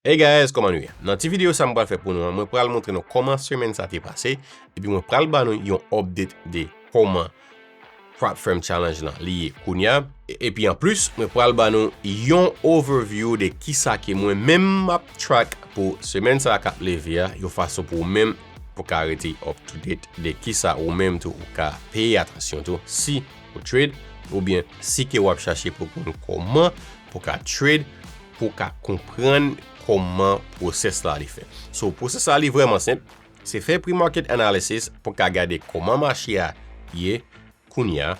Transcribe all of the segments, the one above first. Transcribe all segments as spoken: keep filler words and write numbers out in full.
Hey guys, kòman nou ye? Nan ti videyo sa m pral fè pou nou an, mwen pral montre nou kòman semèn sa te pase, epi mwen pral ba nou yon update de kòman Prop Firm Challenge lan li ye kounye a. E- Epi anplis, mwen pral ba nou yon overview de kisa ke mwen menm m ap track pou semèn sa k ap leve a, yon fason pou ou menm pou ka rete up to date de kisa ou menm tou ou ka peye atansyon tou si ou trade, oubyen si ke w ap chache pou konn kòman pou ka trade, pou ka konprann kòman pwosès la li fè. So, pwosès la li vrèman senp. Se fè pre-market analysis pou ka gade kòman mache a ye kounye a,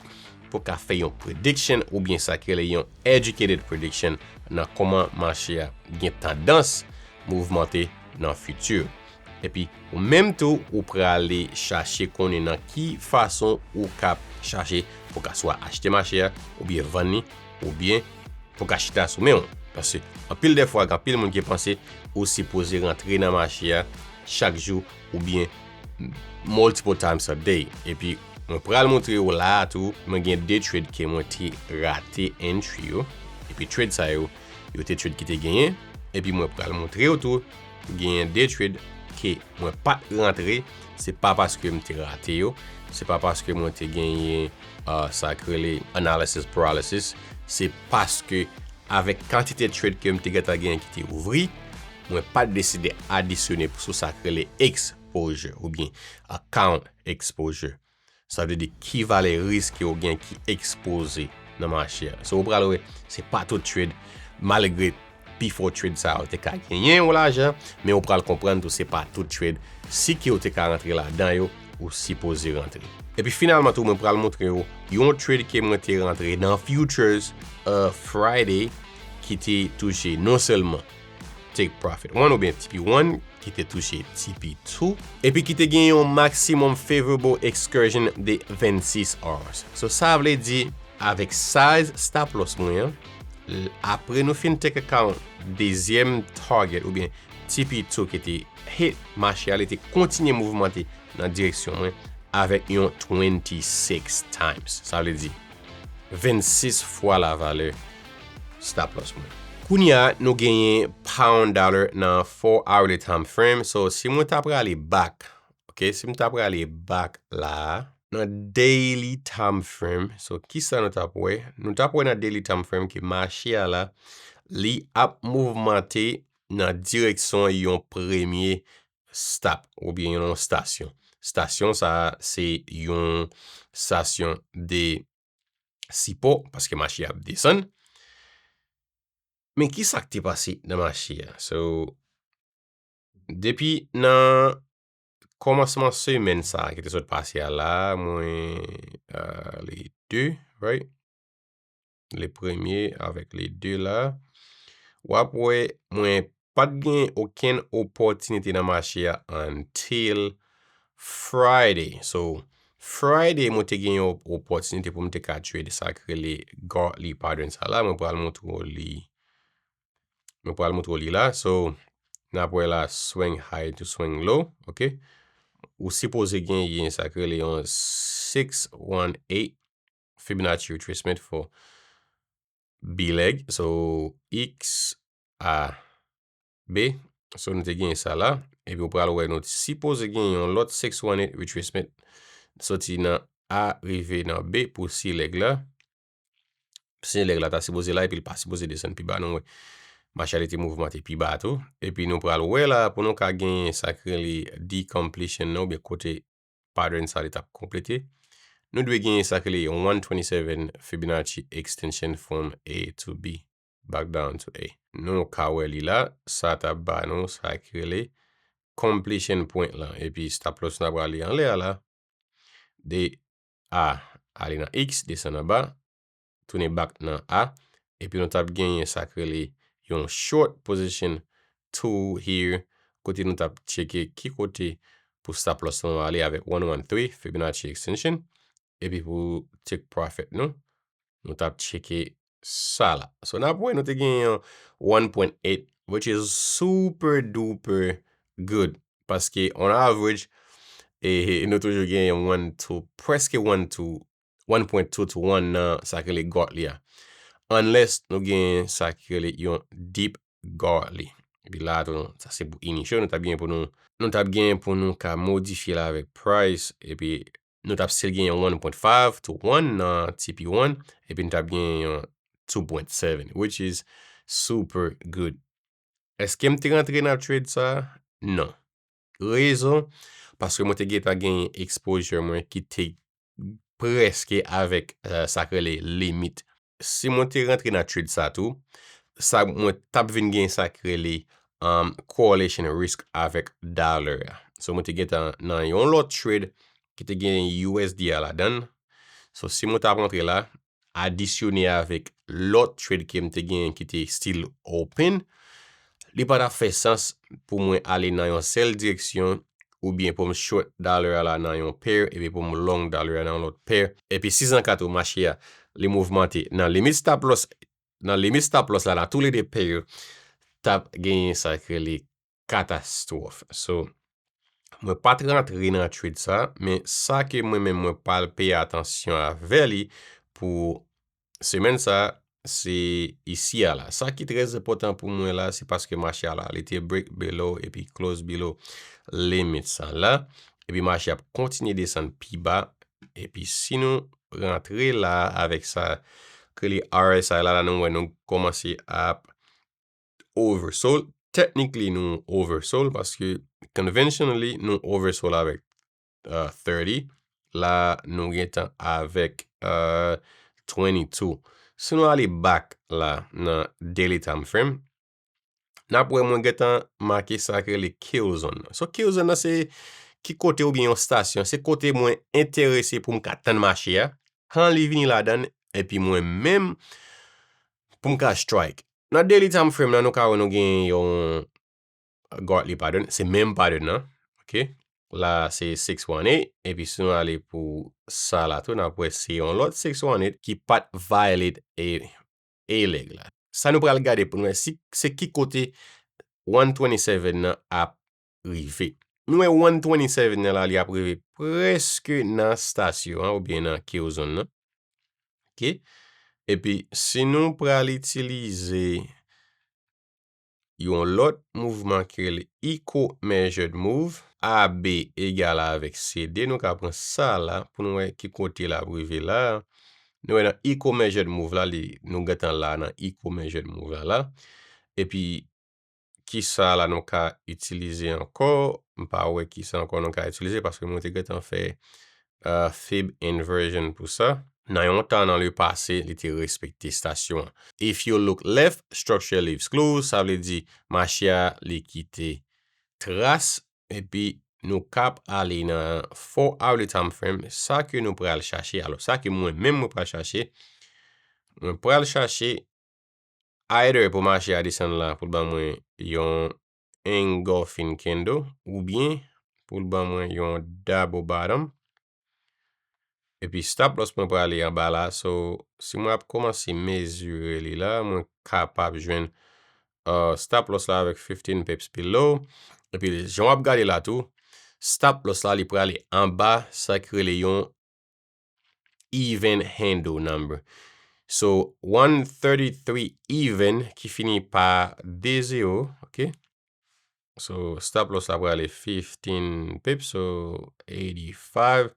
pou ka fè yon prediction oubyen sa ki rele yon educated prediction nan kòman mache a gen tandans mouvmante nan fiti. Epi, ou menm tou, ou prale chache konnen nan ki fason ou ka chache pou ka swa achte mache a, oubyen vann li, oubyen pou ka chita sou men w. Paske anpil de fwa, gen anpil moun ki panse ou sipoze rantre nan mache a chak jou oubyen multiple times a day. Epi, mwen pral montre w la a tou, mwen gen de trade ke mwen te rate entry yo. Epi trade sa yo, yo te trade ki te genyen. Epi mwen pral montre w tou, genyen de trade ke mwen pa t rantre, se pa paske m te rate yo, se pa paske mwen te genyen, uh, sa k rele analysis paralysis, se paske avèk kantite trade ke m te gentan genyen ki te ouvri, mwen pa t deside adisyone sou sa k rele exposure oubyen account exposure. Sa vle di ki valè risk ke w gen ki ekspoze nan mache a. So, ou pral wè, se pa tout trade, malgre pifò trade sa yo te ka genyen yon lajan, men ou pral konprann tou se pa tout trade, si ke w te ka rantre ladan yo, ou sipoze rantre. Epi finalman tou, mwen pral montre w yon trade ke mwen te rantre nan futures, uh, Friday, ki te touche non sèlman take profit one oubyen T P one, ki te touche T P two, epi ki te gen yon maximum favorable excursion de vennsis hours. So, sa vle di, avèk size stop loss mwen an, l- apre nou fin take account dezyèm target oubyen T P two ki te hit mache a, li te kontinye mouvmante nan direksyon mwen avèk yon twenty-six times. Sa vle di, vennsis fwa la valè stop loss mwen. Kounye a, nou genyen pound dollar nan four hourly time frame. So, si mwen ta prale back, ok, si mwen ta prale back la, nan daily time frame, so, kisa nou t ap wè? Nou t ap wè nan daily time frame ke mache a la, li ap mouvmante nan direksyon yon premye stop, oubyen yon stasyon. Stasyon sa a, se yon stasyon de sipò, paske mache a ap desann. Men kisa k te pase nan mache a? So, depi nan kòmansman semèn sa a ki te sot pase a la, mwen, uh, le de, right? Le premye avèk le de la, w ap wè mwen pa t gen okenn opòtinite nan mache a until Friday. So, Friday, mwen te gen yon opòtinite pou m te ka trade sa k rele Gartley pattern sa la. Mwen pral montre w li. Mwen pral montre w li la. So, n ap wè la swing high to swing low, ok? Ou sipoze genyen sa k rele yon six one eight Fibonacci retracement for B leg. So, X A B. So, nou te genyen sa la. Epi ou pral wè nou sipoze genyen yon lòt six one eight retracement. Soti nan A rive nan B pou C leg la. C leg la ta sipoze la epi l pa sipoze desann pi ba. Nou wè mache a li te mouvmante pi ba tou. Epi nou pral wè la pou nou ka genyen sa k rele decompletion nan oubyen kote pattern sa li t ap konplete. Nou dwe genyen sa k rele yon one twenty-seven Fibonacci extension from A to B, back down to A. Nou ka wè li la, sa t ap ba nou sa k rele completion point lan. Epi stop loss nou ap prale anlè a la. De A ale nan X, desann anba, tounen back nan A, epi nou t ap genyen sa k rele yon short position tool here, kote nou t ap tcheke ki kote pou stop loss nou ale avèk one one three Fibonacci extension, epi pou take profit nou, nou t ap tcheke sa la. So, n ap wè nou te genyen yon one point eight, which is super duper good. Paske, on average, e, nou toujou genyen yon one to, prèske one to, one point two to one nan sa k rele Gartley a. Unless nou genyen sa k rele yon deep Gartley. Epi la tou, sa se pou initial, nou t ap gen pou nou, nou t ap gen pou nou ka modifye l avèk price, epi nou t ap still gen yon one point five to one nan T P one, epi nou t ap gen yon two point seven, which is super good. Èske m te rantre nan trade sa? Non. Rezon, paske mwen te gentan gen exposure mwen ki te prèske avèk, uh, sa k rele limit. Si mwen te rantre nan trade sa tou, sa mwen t ap vin gen sa k rele, um, correlation risk avèk dollar a. So mwen te gentan nan yon lòt trade ki te gen U S D a ladan l. So si mwen t ap rantre la, adisyone avèk lòt trade ke m te genyen ki te still open, li pa t ap fè sans pou mwen ale nan yon sèl direksyon oubyen pou m short dollar a la nan yon pair epi pou m long dollar a nan yon lòt pair. Epi sizankat ou mache a, li mouvmante nan limit stop loss, nan limit stop loss la nan toulede pair yo, t ap genyen sa k rele katastwòf. So, mwen pa t rantre nan trade sa, men sa ke mwen menm mwen pral peye atansyon avè li pou semèn sa, se isi a la. Sa ki trè enpòtan pou mwen la, se paske mache a la, li te break below epi close below limit sa la. Epi mache ap kontinye desann pi ba. Epi si nou rantre la avèk sa, ke li R S I la, la nou wè nou kòmanse ap oversold. Technically, nou oversold paske conventionally, nou oversold avèk, uh, thirty. La, nou gentan avèk, uh, twenty-two. Si nou ale back la nan daily time frame, n ap wè mwen gentan make sa k rele kill zone nan. So, kill zone nan se ki kote oubyen yon stasyon, se kote mwen enterese pou m ka tann mache a. Kan li vini ladan l, epi mwen menm, pou m ka strike. Nan daily time frame nan, nou ka wè nou gen yon gòt li pattern, se menm pattern nan, ok? La, se six one eight, epi si nou ale pou sa la tou, n ap wè se yon lòt six one eight ki pa t violate e, e leg la. Sa nou pral gade pou nou wè si, se ki kote one twenty-seven nan ap rive. Nou wè one twenty-seven nan la, li ap rive prèske nan stasyon an, oubyen nan kill zone nan. Ok? Epi, si nou pral itilize yon lòt mouvman ki rele equal measured move, A B egal avèk C D, nou ka pran sa la pou nou wè ki kote l ap rive la. Nou wè nan equal measured move la, li, nou gentan la nan equal measured move la la. Epi, kisa la nou ka itilize ankò? M pa wè kisa ankò nou ka itilize paske mwen te gentan fè, uh, fib inversion pou sa. Nan yon tan nan le pase, li te respekte stasyon an. If you look left, structure leaves clues, sa vle di mache a li kite tras, epi nou kap ale nan four hourly time frame, sa ke nou pral chache. Alò, sa ke mwen menm mwen pral chache, mwen pral chache either pou mache a desann la, pou l ban mwen yon engulfing candle, oubyen pou l ban mwen yon double bottom. Epi stop loss mwen prale anba la. So, si mwen ap kòmanse mezire li la, mwen kapab jwenn, uh, stop loss la avèk fifteen pips below. Epi jan w ap gade la tou, stop loss la li prale anba sa ki rele yon even handle number. So, one thirty-three even ki fini pa de zewo, ok? So, stop loss la prale fifteen pips, so eighty-five.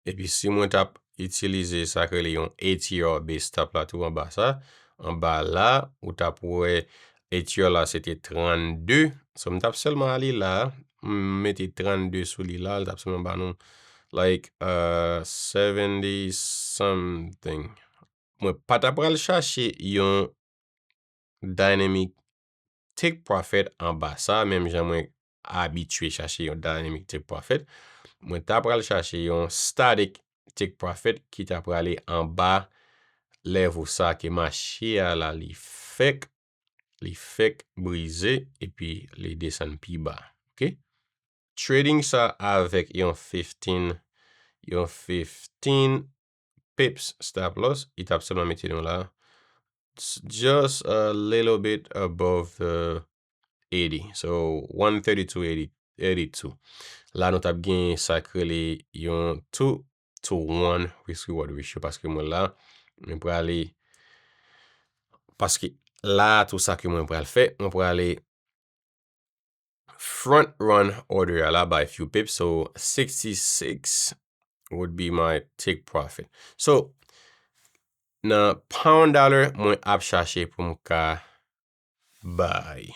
Epi si mwen t ap itilize sa k rele yon A T R base stop la tou anba sa, anba la, ou t ap wè A T R la se te trannde. So, m t ap sèlman ale la, m mete trannde sou li la, l t ap sèlman ba nou, like, uh, seventy something. Mwen pa t ap pral chache yon dynamic take profit anba sa, menm jan mwen abitye chache yon dynamic take profit. Mwen ta pral chache yon static take profit ki ta prale anba level sa ke mache a la li fèk, li fèk brize epi li desann pi ba. Ok? Trading sa avèk yon fifteen, yon fifteen pips stop loss, li t ap sèlman mete nou la, s-, just a little bit above the eighty. So, one thirty-two eighty, eighty-two. La, nou t ap gen sa k rele yon two to one risk reward ratio, paske mwen la, mwen prale, paske la tou sa ke mwen pral fè, mwen prale front run order a la by few pips. So sixty-six would be my take profit. So nan pound dollar, mwen ap chache pou m ka buy.